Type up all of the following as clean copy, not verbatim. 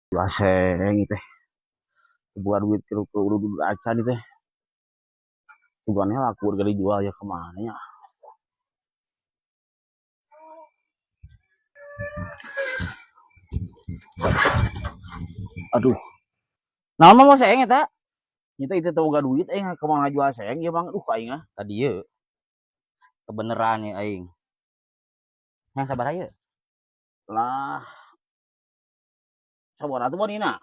Jual teh. Buat duit ke urut acan teh. Tujuannya laku udah dijual ya kemana ya? Aduh. Nah, mau seeng eta? Nyata itu teu boga duit aing kemana jual seeng ya Bang. Duh aing ah. Tadi ye. Kebeneran ya aing. Yang sabar aja. Lah. Sabar atuh bonina.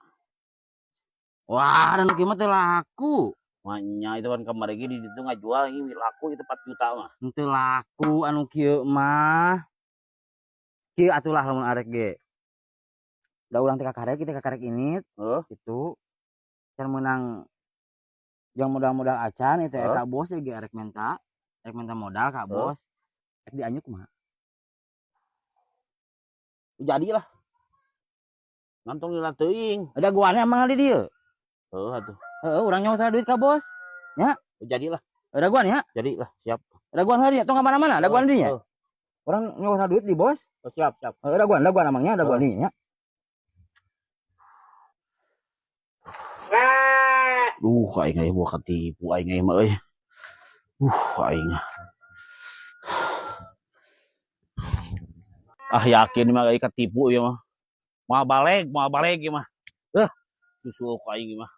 Wah, dan kieu mah teu laku. Manya itu kan kemarin gini itu ngajual ini laku itu 4 juta mah. Teu laku anu kieu mah. Kieu atulah lamun arek ge. Da urang teh kakarek kita kakarek ini Heuh. Gitu. Can meunang yang modal-modal acan itu Heuh. Eta bos ge arek minta modal ka Heuh. Bos. Rek dianyuk mah. Jadilah. Ngantong lila teuing. Ada guane emang di dieu. Heuh atuh. Heeh, urang nyawa duit ka bos. Jadilah, Ada guan ya? Jadilah, siap. Ada guan hari tong ka mana-mana, ada guan dinya. Heuh. Urang nyawa duit di bos. Oh, siap, siap. Heeh, ada guan amangnya, ada guan dinya. Duh, aing euy buah ketipu aing euy mah euy. Aing. Ah yakin mah euy ketipu ieu mah. Moal baleg ieu mah. Susul ku aing ieu mah.